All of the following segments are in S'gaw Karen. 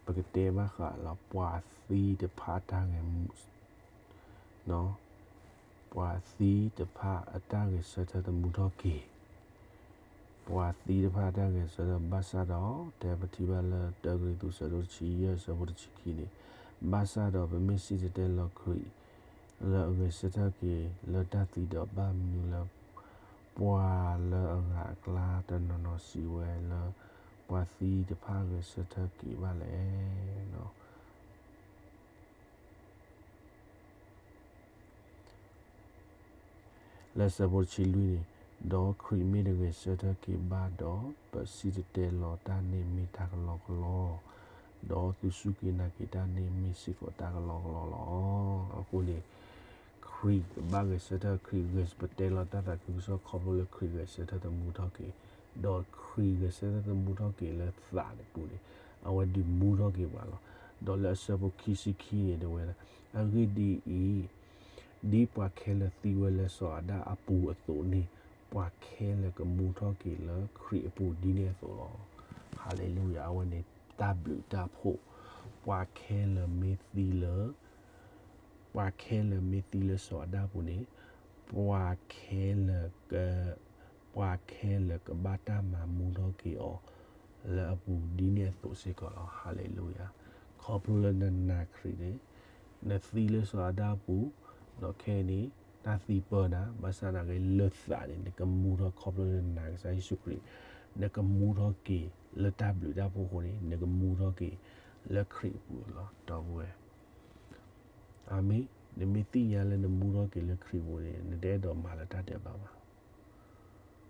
ပကတဲဘၣ်ဃးလၢပှၤသံတဖၣ်အတၢ်ဂဲၤ ပှၤသံတဖၣ်အတၢ်ဂဲၤဆၢထၢၣ်သမူထီၣ်က့ၤ, ပှၤသံတဖၣ်အတၢ်ဂဲၤဆၢထၢၣ်ဘၣ်ဆၣ်ဒီး တဲပထံၣ်ဘၣ်လၢတၢကရံၣ်သူး ဆၢဒိၣ်တဆံယဲၢ် ဆၢဖိတဆံခံန့ၣ်, ဘၣ်ဆၣ်ဒီးပမ့ၢ်စံၣ်တဲၤတဲလီၤခရံာ် လၢအဂဲၤဆၢထၢၣ်က့ၤလၢတၢ်သံဒီး ဘၣ်မနုၤလၢ ပှၤလၢအဂၤအကျါတနီၤနီၤစံးဝဲလၢ ပှၤသံတဖၣ်ဂဲၤဆၢထၢၣ်က့ၤဘၣ်လဲၣ်. လၢဆၢဖိတဆံလွံၢ်န့ၣ်, ဒီးခရံာ်မ့ၢ်တဂဲၤဆၢထၢၣ်က့ၤဘၣ်ဒီး ပစံၣ်တဲၤတဲလီၤတၢ်န့ၣ်မ့ၢ်တၢ်ကလီကလီ, ဒီးသုစူၢ်က့ၤနာ်က့ၤတၢ်န့ၣ်မ့ၢ်စ့ၢ်ကီးတၢ်ကလီကလီလီၤ. အဃိန့ၣ် ခရံာ်ကဘၣ်ဂဲၤဆၢထၢၣ်, ခရံာ်ဂဲၤ ပတဲလီၤတၢ်သးခုကစီၣ်ခီဖျိလၢခရံာ်ဂဲၤဆၢထၢၣ်သမူထီၣ်က့ၤ, ဒီးခရံာ်ဂဲၤဆၢထၢၣ်သမူထီၣ်က့ၤလၢသးတပူၤန့ၣ်, အဝဲဒုးမူထီၣ်က့ၤပှၤလီၤ. ဒီးလၢအဆၢဖိခံဆံခံန့ၣ်တဲဝဲဒၣ်, အဂ့ၢ်ဒ်အံၤ, ဒ်ပှၤခဲလၢာ်သံဝဲလၢစီၤအၤဒၣ်အပူၤအသိးန့ၣ်, ပှၤခဲလၢာ်ကမူထီၣ်က့ၤလၢခရံာ်အပူၤဒ်န့ၣ်အသိးလီၤ. ဟါလ့လူယၤ, အဝဲန့ၣ်တၢ်ဘျုးတၢ်ဖှိၣ်, ပှၤခဲလၢာ်မ့ၢ်သံလၢ ပှၤခဲလၢာ်မ့ၢ်သံလၢစီၤအၤဒၣ်အပူၤန့ၣ်, ပှၤခဲလၢာ်က, ပှၤခဲလၢာ်ကဘၣ်တၢ်မၤမူထီၣ်က့ၤအီၤ လၢအပူၤဒ်န့ၣ်အသိးစ့ၢ်ကီးလီၤ. ဟါလ့လူယၤ, ခီဖျိလၢနနာ်ခရံာ်န့ၣ်, နသံလၢစီၤအၤဒၣ်အပူၤ, ဒီးခဲအံၤန့ၣ် တၢ်သံပၢနၤ, ဘၣ်ဆၣ်သနာ်က့လၢသးန့ၣ် နကမူထီၣ်ခီဖျိလၢနနာ်ကစၢ်ယ့ၣ်ၡူးခရံာ်, နကမူထီၣ်က့ၤလၢတၢ်ဘျုးတၢ်ဖှိၣ်အဃိန့ၣ် နကမူထီၣ်က့ၤလၢခရံာ်အပူၤလီၤ. ဒီပုၢ်ဝဲၢ် အၤမ့ၣ်, နမ့ၢ်သ့ၣ်ညါလၢနမူထီၣ်က့ၤလၢခရံာ်အပူၤန့ၣ် နတအဲၣ်ဒိးမၤလၢတၢ်ဒဲးဘးဘၣ်.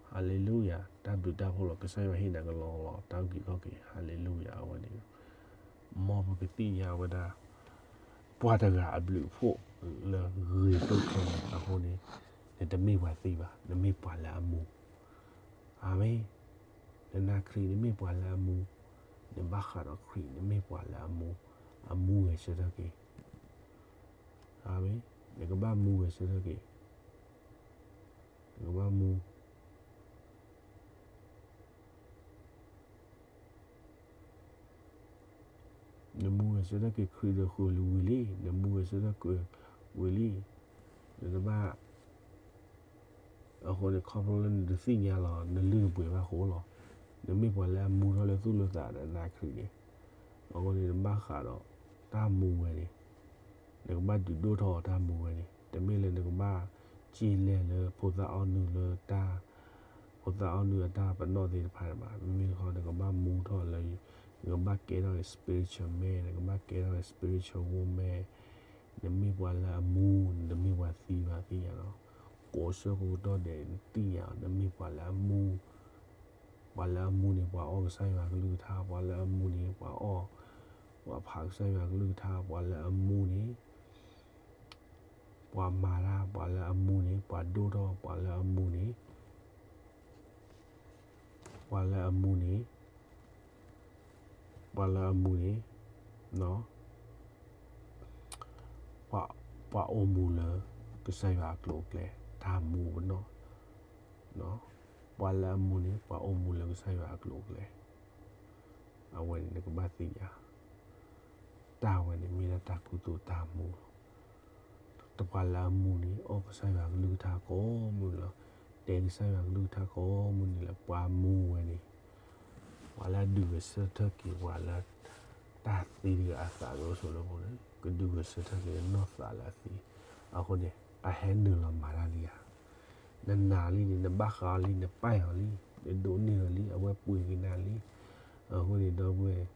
ဟါလ့လူယၤ, တၢ်ဘျုးတၢ်ဖှိၣ်လီၤ. ကစၢ်ယွၤဟ့ၣ်နၤကလီကလီ တၢ်အုၣ်က့ၤခီၣ်က့ၤ, ဟါလ့လူယၤ, အဝဲန့ၣ် မ်ပကသ့ၣ်ညါဝဲဒၣ် ပှၤတဂၤအဘျုးအဖှိၣ်လၢဂ့ၤဒိၣ်ခဲလၢာ်အဃိန့ၣ်, နတမ့ၢ်ပှၤသံဘၣ်, နမ့ၢ်ပှၤလၢအမူ. အၤမ့ၣ်, နနာ်ခရံာ် နမ့ၢ်ပှၤလၢအမူ, နဘၣ်ဃးဒီးခရံာ် နမ့ၢ်ပှၤလၢအမူ, အမူဂဲၤဆၢထၢၣ်က့ၤ. အၤမ့ၣ်, နကဘၣ်မူဂဲၤဆၢထၢၣ်က့ၤ, နကဘၣ်မူ နမူဂဲၤဆၢထၢၣ်က့ၤခရံာ်ဒီးဃုာ်လံဝံၤလံ, နမူဂဲၤဆၢထၢၣ်က့ၤဝံၤလံ, နတဘၣ်, အဃိန့ၣ် ခီဖျိလၢနတသ့ၣ်ညါလီၤ နလုၢ်နပှ့ၤဘၣ်အဃိလီၤ. နမ့ၢ်ပှၤလၢအမူထီၣ်လၢသူၣ်လၢသးဒီးနာ်ခရံာ်န့ၣ်, အဃိန့ၣ် နဘၣ်ဃးဒီးတၢ်မူဝဲန့ၣ်, နကဘၣ်ဒုးဒိၣ်ထီၣ်တၢ်မူဝဲန့ၣ်, တမ့ၢ်လၢနကဘၣ်စ့လဲၤလၢဖိသၣ်အီၣ်နုၢ်လၢတၢ် ဖိသၣ်အီၣ်နုၢ်အတၢ်ပနီၣ်သ့ၣ်တဖၣ်ဘၣ်. မ့မ့ၢ်တခီ နကဘၣ်မူထီၣ်လၢ, နကဘၣ်ကဲထီၣ်က့ၤ spiritual man, နကဘၣ်ကဲထီၣ်က့ၤ spiritual woman. နမ့ၢ်ပှၤလၢအမူ, နတမ့ၢ်ပှၤသံဘၣ် သ့ၣ်ညါလီၤ. ကိးဆၢကိးကတီၢ်ဒဲး နသ့ၣ်ညါလီၤ နမ့ၢ်ပှၤလၢအမူ, ပှၤလၢအမူန့ၣ် ပှၤအီၣ်ကစၢ်ယွၤကလုၢ်ကထါ, ပှၤလၢအမူန့ၣ် ပှၤအီၣ်, ပှၤဖးကစၢ်ယွၤကလုၢ်ကထါ, ပှၤလၢအမူန့ၣ် ပှၤမၤတၢ်, ပှၤလၢအမူန့ၣ် ပှၤဒိၣ်ထီၣ်, ပှၤလၢအမူန့ၣ်, ပှၤလၢအမူန့ၣ်, ပှၤလၢအမူန့ၣ်, ပှၤအိၣ်မူလၢကစၢ်ယွၤအကျိၤအကျဲ, တၢ်မူပနီၣ်, ပှၤလၢအမူန့ၣ် ပှၤအိၣ်မူလၢကစၢ်ယွၤအကျိၤအကျဲ, အဝဲန့ၣ်နကဘၣ်သ့ၣ်ညါ တၢ်ဝဲန့ၣ်မ့ၢ်ဒၣ်တၢ်ကူသိးတၢ်မူလီၤ. တပှၤလၢအမူန့ၣ် အီၣ်ကစၢ်ယွၤကလုၢ်ကထါကိးမုၢ်နံၤလီၤ. တဲကစၢ်ယွၤကလုၢ်ကထါကိးမုၢ်နံၤလီၤ. ပှၤမူဝဲန့ၣ် ပှၤလၢအဒုးဂဲၤဆၢထၢၣ်က့ၤပှၤလၢ တၢ်သံတဂၤအသးကအိၣ်ဆိးလၢပူၤန့ၣ် ကဒုးဂဲၤဆၢထၢၣ်က့ၤနီၢ်သးလၢအသံ. အဃိန့ၣ် အဟဲနုာ်လီၤမၤတၢ်လံဧါ. နနာ်လံန့ၣ် နဘၣ်ဃးအီၤလံ နပာ်အီၤလံ နဒိးန့ၢ်အီၤလံ အဝဲပှ့ၤက့ၤနၤလံ. အဃိန့ၣ် ဒီပုၢ်ဝဲၢ်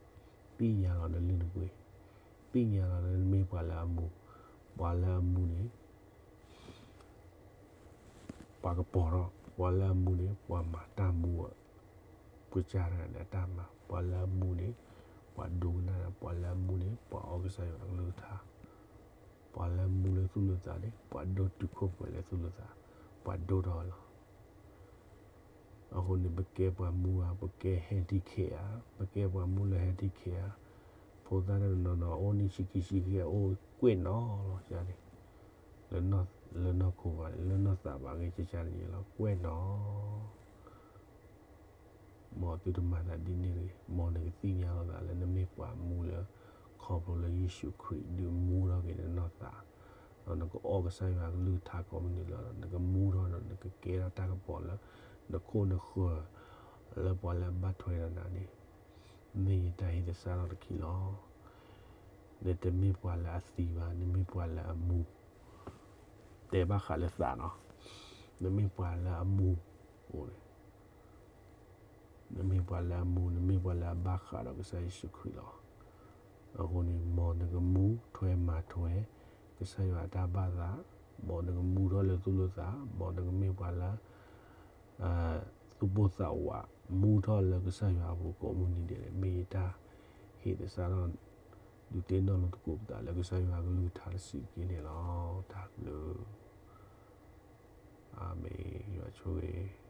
သ့ၣ်ညါလီၤနလုၢ်နပှ့ၤ, သ့ၣ်ညါလီၤနမ့ၢ်ပှၤလၢအမူ, ပှၤလၢအမူန့ၣ် ပှၤကပီၤထီၣ်, ပှၤလၢအမူန့ၣ် ပှၤမၤတၢ်မူ, ပှၤကစၢ်တဂၤန့ၣ်အတၢ်မၤ, ပှၤလၢအမူန့ၣ် ပှၤဒိကနၣ်, ပှၤလၢအမူန့ၣ် ပှၤအီၣ်ကစၢ်ယွၤကလုၢ်ကထါ, ပှၤလၢအမူလၢသူၣ်လၢသးန့ၣ် ပှၤဒိၣ်တုာ်ခိၣ်ပှဲၤလၢသူၣ်လၢသး, ပှၤဒိၣ်ထီၣ်ဝဲလီၤ. အဃိန့ၣ် ပကဲပှၤမူဧါ, ပကဲ handicap ဧါ, ပကဲပှၤမူလၢ handicap ဧါ, ဖိသၣ်တနီၤနီၤ အိၣ်နံၣ်ဆံခံဆံခံ အိၣ်ကွဲးနီၤလီၤန့ၣ်, လၢနီၢ်ခိဘၣ် လၢနီၢ်သးဘၣ်ဂ့ၤ ကကန့ၣ်လီၤ ကွဲးနီၤ. မ်သုတမၤသးဒ်န့ၣ်တဂ့ၤ, မ်နကသ့ၣ်ညါလိာ်သးလၢနမ့ၢ် နမ့ၢ်ပှၤမူလၢ ခီဖျိလၢယ့ၣ်ၡူးခရံာ်ဒုးမူထီၣ်က့ၤနနီၢ်သး, ဒီးနကအီၣ်ကစၢ်ယွၤကလုၢ်ကထါကိးမုၢ်နံၤလီၤ, နကမူထီၣ်ဒီးနကကဲထီၣ်တၢ်ကပီၤလၢ နခိၣ်နဃၢၤ လၢပှၤလၢအဘၣ်ထွဲဒီးနၤန့ၣ်, မ့ၢ်ယတၢ်ဟ့ၣ်သဆၣ်ထီၣ်တခီလီၤ. နတမ့ၢ်ပှၤလၢအသံဘၣ်, နမ့ၢ်ပှၤလၢအမူ, တဲဘၣ်ဃးလၢသးနီၤ, နမ့ၢ်ပှၤလၢအမူ, အိၣ် နမ့ၢ်ပှၤလၢအမူ, နမ့ၢ်ပှၤလၢအဘၣ်ဃးဒီးကစၢ်ယ့ၣ်ၡူးခရံာ်လီၤ. အဃိန့ၣ် မ်နကမူထွဲမၤထွဲ ကစၢ်ယွၤအတၢ်ဘၣ်သး, မ်နကမူထီၣ်လၢသူၣ်လၢသး, မ်နကမ့ၢ်ပှၤလၢ သူၣ်ပိၢ်သးဝး မူထီၣ်လၢကစၢ်ယွၤအပူၤကိးမုၢ်နံၤဒဲးန့ၣ် မ့ၢ်ယတၢ်ဟ့ၣ်သဆၣ်ထီၣ် ဒုးသ့ၣ်နီၣ်လိာ်သကိးပသးလၢကစၢ်ယွၤကလုၢ်ကထါတစဲးတက့ၢ်န့ၣ်လီၤ. တၢ်ဘျုး, အၤမ့ၣ်, ယွၤဆိၣ်ဂ့ၤ